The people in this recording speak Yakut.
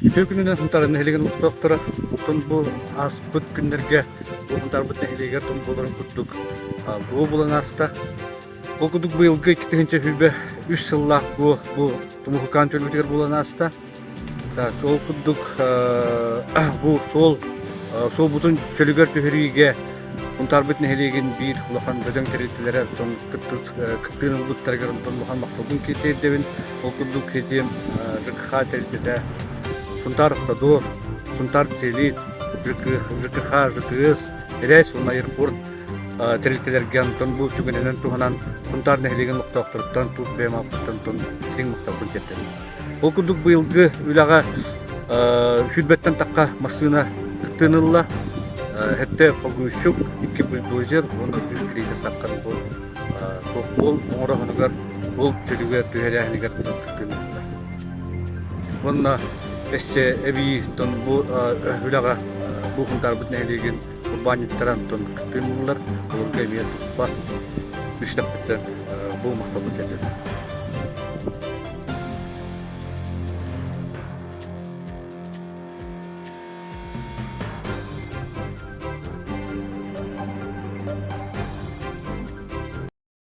Үтүө күнүнэн Сунтаар нэһилиэгин олохтоохторо оттон бу ааспыт күннэргэ бу Сунтаарбыт нэһилиэгэр тон буоларын курдук бу булан ааста. Ол курдук быйылгы 2023 сыллаах бу бу Тумуһукаан түөлбэтигэр буолан ааста. Так, ол курдук бу суол суолбутун чөлүгэр түһэриигэ Сунтаарбыт нэһилиэгин биир улахан бөдөҥ тэрилтэлэрэ оттон кыттыыны ылбыттарыгар онтон улахан махталбын тиэрдэбин. Ол курдук ити ЖКХ тэрилтэтэ Сунтаар Автодор, Сунтаар Целит, ЖКХ, ЖКС, Эрэс уонна Аэропорт тэрилтэлэргэ онтон бу түгэнинэн туһанан Сунтаар нэһилиэгин олохтоохторуттан тус бэйэм ааппыттан дириҥ махталбын тиэрдэбин. Ол курдук быйылгы үлэҕэ сүүрбэттэн тахха массыына кыттыыны ылла. Хэттэ погрузчик, икки бульдозер уонна үс грейдер таххан бу туох оҥороһунугар ол чөлүгэр түһэрээһинигэр кыттыыны ылла. Уонна өссө эбии бу үлэҕэ бу Хунтаарбыт нэһилиэгин урбаанньыттара онтон кыттыыны ыллар. Олорго эмиэ туспа үс тэппиттэн бу махталбын тиэрдэбин.